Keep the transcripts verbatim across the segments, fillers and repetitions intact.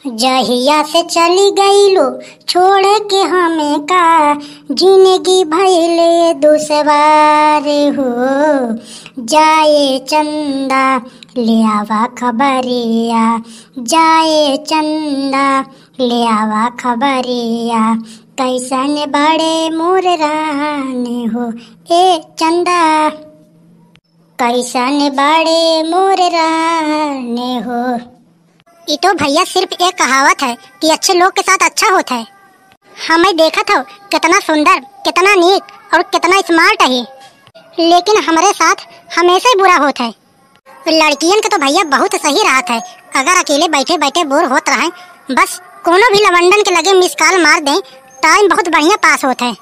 जहिया से चली गईलू छोड़ के हमका, जिंदगी भइले दुसवार हो। जाए चंदा ले आवा खबरिया, जाए चंदा ले आवा खबरिया, कैसन बड़े मोर रान हो। ए चंदा, कैसन बड़े मोर रान हो। ई तो भइया सिर्फ एक कहावत है कि अच्छे लोग के साथ अच्छा होत है। हमें देखत हो कितना सुंदर, कितना नीक और कितना smart है, लेकिन हमरे साथ हमेशा ही बुरा होत है। लड़कियन के तो भइया बहुत सही रहत है, अगर अकेले बैठे बैठे bore होत रहे, बस कोनो भी लवंडन के लगे miss call मार दें, time बहुत बढ़िया pass होत है।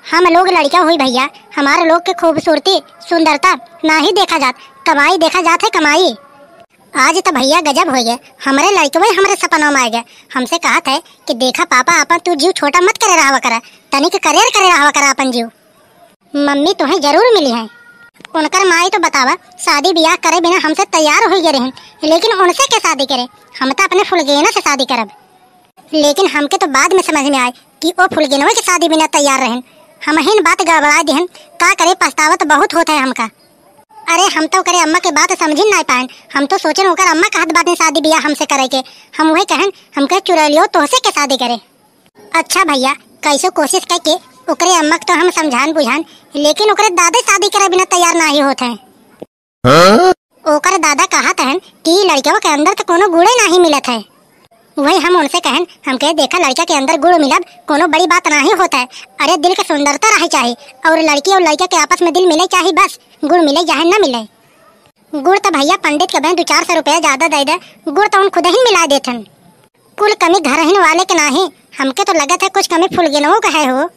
हम लोग लड़का हुई भइया, हमारे लोग के खूबसूरती, सुंदरता नाही देखा जात, कमाई देखा जात है, कमाई। आज त भइया गजब होइ गए, हमरे लड़कवे हमरे सपनवा में आ गए। हमसे कहत है कि देखा पापा, अपन तू जीव छोटा मत करे रहवा करा, तनिक career करे रहवा करा अपन जीव। मम्मी तोहे जरूर मिली है। उनकर माई तो बतावा, शादी बियाह करे बिना हमसे तैयार होइ गए रहन, लेकिन उनसे के शादी करे? हम त अपने फुलगेना से शादी करब। लेकिन हमके तो बाद में समझ में आए कि ओ फुलगेनवे के शादी बिना तैयार रहन। हमहिन बात गड़बड़ा दिहन, का करे, पछतावा तो बहुत होत है हमका। अरे हम तो ओकरे अम्मा के बात समझिन नाय पाएन, हम तो सोचेन ओकर अम्मा कहत बातें शादी बियाह हमसे करे के। हम वही कहन, हमके चुड़ैलियो तोहसे के शादी करे। अच्छा भइया, कैसे कोशिश करके ओकरे अम्मा के तो हम समझान बुझान, लेकिन ओकरे दादे शादी करे बिना तैयार नाही होत हैं। ओकर दादा कहत हन कि लड़कवा के अंदर तो कोनो गुणे नाही मिलत है। वही हम उनसे कहन, हमके देखा लड़का के अंदर गुण मिलब कोनो बड़ी बात नाही होत है। अरे दिल के सुंदरता रहे चाही और लड़की और लड़का के आपस में दिल मिले चाही, बस गुण मिले चाहे न मिले। गुड़ तो भइया पंडित के बहन दो चार सौ रुपया ज्यादा दे दे, गुड़ तो उन खुद ही मिला देत हन। कुल कमी घरहिन वाले के नाही, हमके तो लगत है कुछ कमी फुलगेनवो के है हो।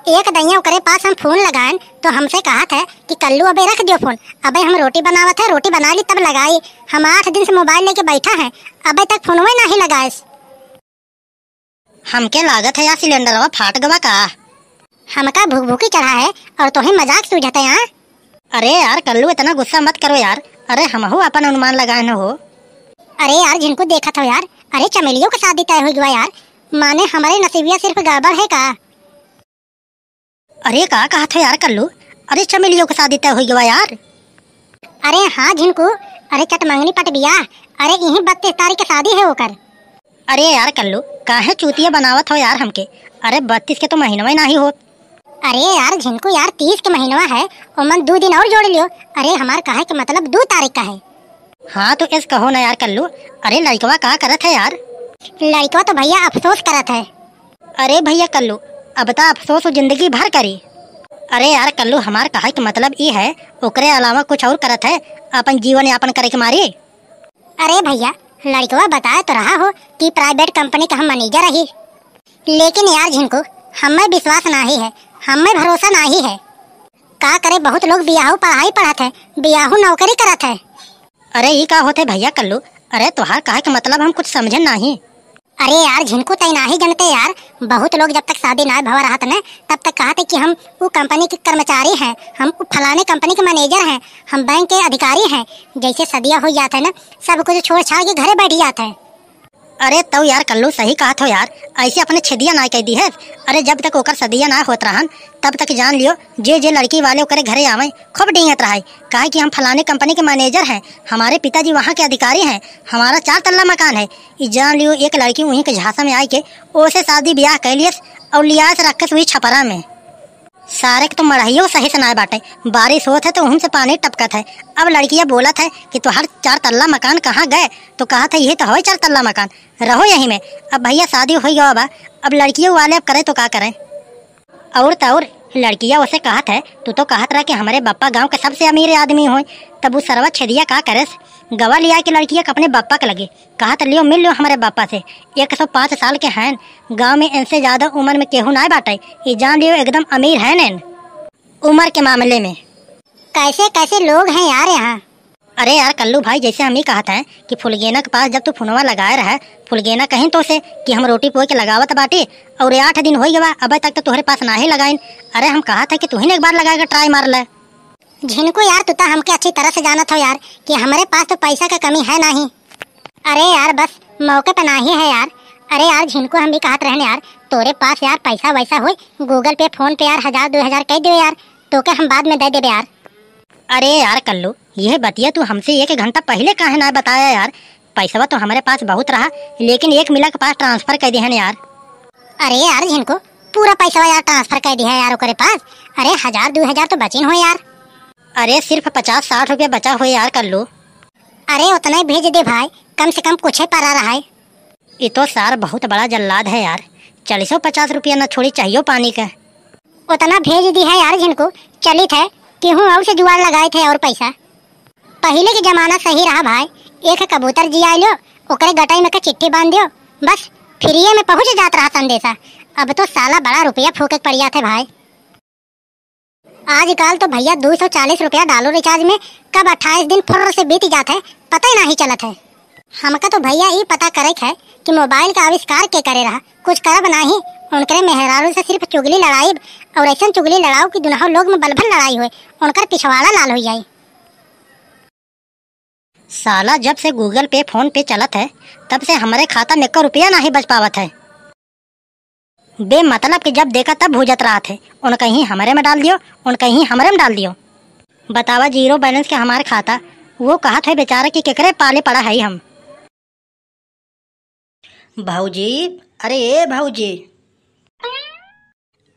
एक दइया ओकरे पास हम फोन लगाएन तो हमसे कहत है कि कल्लू अबे रख दियो फोन, अबे हम रोटी बनावत है, रोटी बना ली तब लगाई। हम आठ दिन से मोबाइल लेके बैठा है, अबे तक फोनवे नाही लगाएस। हमके लागत है यार सिलेंडरवा फाट गवा का। हमका भुकभुकी चढ़ा है और तोहे मजाक सूझत है, हाँ? अरे यार कल्लू, इतना गुस्सा मत करो यार। अरे हमहू अपन अनुमान लगाएन हो। अरे यार झिनकू, देखत हो यार, अरे चमेलियो के शादी तय होइ गवा यार। माने हमरे नसीबिया सिर्फ गड़बड़ है का? अरे का कहत हो यार कल्लू? अरे चमेलियो के शादी तय होइ गवा यार। अरे हाँ झिनकू, अरे चटमंगनी पट बियाह, अरे इही बत्तीस तारीख के शादी है ओकर। अरे यार कल्लू, काहे चूतिया बनावत हो यार हमके? अरे बत्तीस के तो महीनवा ही नाही होत। अरे यार झिनकू यार, तीस के महीनवा है, ओमन दू दिन और जोड़ लियो। अरे हमार कहे के मतलब दू तारीख का है। हाँ तो एस कहो ना यार कल्लू, अरे लड़कवा का करत है यार? लड़कवा तो भइया अफसोस करत है। अरे भइया कल्लू, अब त अफसोस वो जिंदगी भर करी। अरे यार कल्लू, हमार कहे के मतलब ई है, ओकरे अलावा कुछ और करत है अपन जीवन यापन करे के मारी? अरे भइया, लड़कवा बताए तो रहा हो कि private company का हम manager रही, लेकिन यार झिनकू, हमें विश्वास नाही है, हमें भरोसा नाही है। का करे, बहुत लोग बियाहू पढ़ाई पढ़त है, बियाहू नौकरी करत है। अरे ई का होत है भइया कल्लू? अरे तोहार कहे के मतलब हम कुछ समझे नाही। अरे यार झिनकू, तय नाही जनते यार, बहुत लोग जब तक शादी ना भवा रहत न तब तक कहत है कि हम उ कंपनी के कर्मचारी हैं, हम उ फलाने कंपनी के मैनेजर हैं, हम बैंक के अधिकारी हैं। जैसे सदिया हो जात है न, सब कुछ छोड़ छाड़ के घरे बैठ जात है। अरे तौ यार कल्लू सही कहत हो यार, ऐसे अपने छेदिया ना कह दी है। अरे जब तक ओकर सदिया ना होत रहन तब तक जान लियो जे जे लड़की वाले ओकरे घरे आवे खूब डींगत रहे, काहे कि हम फलाने कंपनी के मैनेजर हैं, हमारे पिताजी वहाँ के अधिकारी हैं, हमारा चार तल्ला मकान है। ई जान लियो एक लड़की वहीं के झांसा में आए के ओसे शादी ब्याह कर लियस और लियास रखस वही छपरा में। सारे के तो मड़हियो सही से नाय बाटे, बारिश होत है तो उहम से पानी टपकत है। अब लड़किया बोलत है कि तोहार चार तल्ला मकान कहाँ गए, तो कहत है यही तो हवे चार तल्ला मकान, रहो यही में। अब भइया शादी होइ गवा बा, अब लड़कियों वाले अब करे तो का करें। और तो और लड़किया उसे कहत है, तू तो कहत रहा कि हमरे बप्पा गाँव के सबसे अमीर आदमी होय, तब उ सरवा छेदिया का करेस, गवा लिया के लड़किया के अपने बप्पा के लगे। कहत लियो मिल लियो हमरे बापा से, एक सौ पाँच साल के हैं, गाँव में इनसे ज्यादा उम्र में केहू नाय बाटे, ई जान लियो एकदम अमीर हैं एन उम्र के मामले में। कैसे कैसे लोग हैं यार यहाँ। अरे यार कल्लू भाई, जैसे हम ही कहत हैं कि फुलगेना के पास जब तू फोनवा लगाए रहे, फुलगेना कहीं तो से कि हम रोटी पोए के लगावत बाटी और आठ दिन हो गवा, अबे तक तो तोहरे पास नाही लगाइन। अरे हम कहत है कि तू ही ने एक बार लगा के try मार ले। झिनकू यार, तू तो हमके अच्छी तरह से जानत हो यार कि हमरे पास तो पैसा का कमी है नाही। अरे यार बस मौके पे नाही है यार। अरे यार झिनको, हम भी कहत रहन यार, तोरे पास यार पैसा वैसा होई, Google Pay, PhonePe यार, हजार दो हजार कइ दियो यार, तोके हम बाद में दइ देबे यार। अरे यार कल्लू, यह बतिया तू हमसे एक घंटा पहिले काहे ना बताया यार? पैसवा तो हमरे पास बहुत रहा, लेकिन एक मिला के पास transfer कइ दिहन यार। अरे यार झिनको, पूरा पैसवा यार transfer कइ दिहा यार ओकरे पास। अरे हजार दो हजार तो बचिन हो यार। अरे सिर्फ पचास साठ रुपया बचा हो यार कल्लू। अरे उतना ही भेज दे भाई, कम से कम कुछ ही परा रहा है। ई तो सार बहुत बड़ा जल्लाद है यार, चालीसो पचास रुपया न छोड़ी चाहियो पानी के। उतना भेज दिहा यार झिनको, चलित है, केहू और से जुआड़ लगाइत है और पैसा। पहिले के जमाना सही रहा भाई, एक कबूतर जियाइ ल्यो, ओकरे गटई में के चिट्ठी बांध दियो, बस फ्रीए में पहुँच जात रहा संदेशा। अब तो साला बड़ा रुपया फूके के पड़ जात है भाई। आजकल तो भैया दो सौ चालीस रुपया डालो recharge में, कब अट्ठाईस दिन फुर्र से बीत जात है, पता ही नाही चलत है। हमका तो भैया ई पता करे के है कि mobile का आविष्कार के करे रहा, कुछ करब नाही, उनकरे मेहरारू से सिर्फ चुगली लड़ाइब और ऐसन चुगली लड़ाऊ कि दुनहु लोग में बलभल लड़ाई होए, उनकर पिछवाड़ा लाल हो जाए। साला जब से Google Pay, PhonePe चलत है, तब से हमरे खाता में एको रुपया नाही बच पावत है। बेमतलब के जब देखा तब भूजत रहत है, उनकहीं हमरे में डाल दियो, उनकहीं हमरे में डाल दियो। बतावा, zero balance के हमार खाता, वो कहत है बेचारा कि केकरे पाले पड़ा है हम। भौजी, अरे ए भौजी।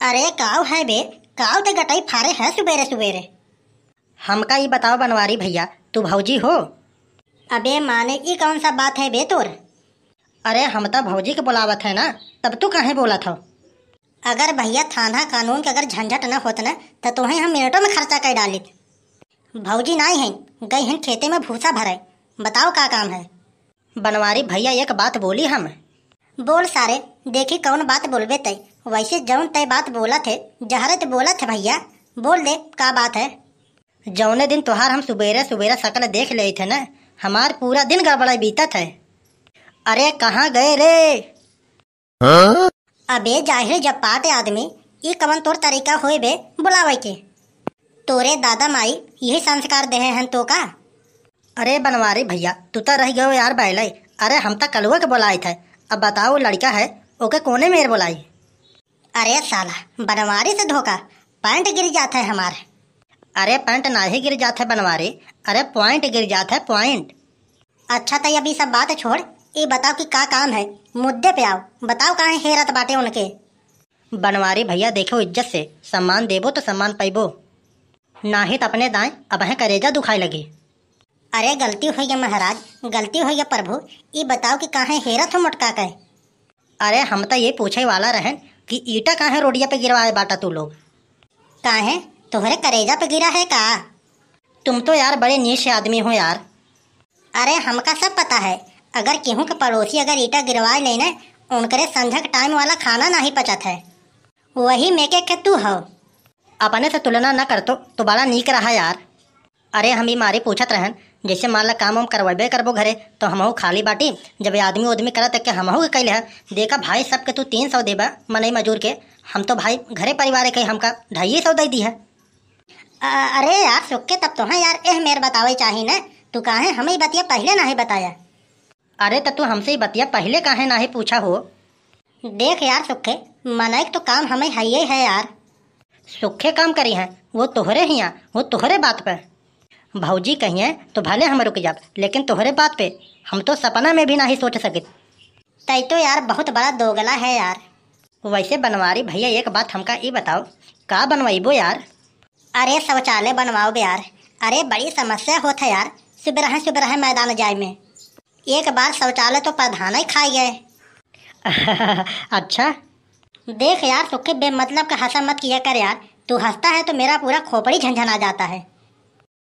अरे काव है बे, काव ते गटई फारे है सुबेरे सुबेरे? हमका ई बताओ बनवारी भैया, तू भौजी हो? अबे माने ई कौन सा बात है बे तोर? अरे हम त भौजी के बोलावत है ना, तब तू काहे बोलत हो? अगर भैया थाना कानून के अगर झंझट न होत न, त तोहे हम मिनटों में खर्चा कर डालित। भौजी नाई हैं, गई हैं खेते में भूसा भरे। बताओ का काम है? बनवारी भैया एक बात बोली हम। बोल सारे, देखी कौन बात बोलबे तय। वैसे जौन तय बात बोलत है, जहरे त बोलत है भैया, बोल दे का बात है। जौने दिन तोहार हम सुबेरे सुबेरे शकल देख लेइत है न, हमार पूरा दिन गड़बड़ाई बीतत है। अरे कहाँ गए रे? हाँ? अबे जाहिल जपाट आदमी, ई कवन तोर तरीका होए बे बुलावे के? तोरे दादा माई यही संस्कार देहे हन तो का? अरे बनवारी भैया, तू त रह गयो यार बैले। अरे हम त कलुआ के बोलाइत है। अब बताओ लड़का है, ओके कोने मेर बोलाई? अरे साला, बनवारी से धोखा, पैंट गिर जात है हमार। अरे पैंट नाही गिर जात है बनवारी, अरे point गिर जात है, point। अच्छा त अब ई सब बात छोड़, ई बताओ कि का काम है, मुद्दे पे आओ, बताओ काहे हेरत बाटे उनके। बनवारी भैया देखो इज्जत से, सम्मान देबो तो सम्मान पैबो, नाही त अपने दाएं अबहें करेजा दुखाए लगी। अरे गलती होइ गया महाराज, गलती होइ गया प्रभु, ई बताओ कि काहे हेरत हो मोटका के? अरे हम त ये पूछे वाला रहन कि ईटा काहे रोडिया पे गिरवाए बाटा तू लोग? काहे, तोहरे करेजा पे गिरा है का? तुम तो यार बड़े नीच आदमी हो यार। अरे हमका सब पता है, अगर केहू के पड़ोसी अगर ईटा गिरवाए लेने, उनकरे संझक टाइम वाला खाना नाही पचत है, वही में के, के तू हो। अपने से तुलना न करतो तो बड़ा नीक रहा यार। अरे हम ई मारे पूछत रहन, जैसे मान ला काम वाम करवाबे करबो घरे, तो हमहू खाली बाटी, जब ये आदमी उदमी करत है के हमहू के कैले है। देखा भाई, सबके तू तीन सौ देबा मनई मजूर के, हम तो भाई घरे परिवार के हमका ढाई सौ दे दी है। अ-, अरे यार सुक्के, तब तो है यार, एह मेर बतावे चाही न, तू काहे हमें ई बतिया पहले नाही बताया? अरे त तू हमसे ई बतिया पहले काहे नाही पूछा हो? देख यार सुक्के, मनई के तो काम हमें हइये है यार। सुक्के काम करी हैं, वो तोहरे हिया, वो तोहरे बात पे। भौजी कहिए तो भले हम रुक जाब, लेकिन तोहरे बात पे हम तो सपना में भी नाही सोच सकित। तै तो यार बहुत बड़ा दोगला है यार। वैसे बनवारी भैया एक बात हमका ई बताओ, का बनवाइबो यार? अरे शौचालय बनवाओ बे यार। अरे बड़ी समस्या होत है यार, सुबह सुबह मैदान जाए में। एक बार शौचालय तो प्रधान ही खाए गए। अच्छा। देख यार सुखे, बेमतलब का हंसा मत किया कर यार, तू हंसता है तो मेरा पूरा खोपड़ी झनझना जाता है।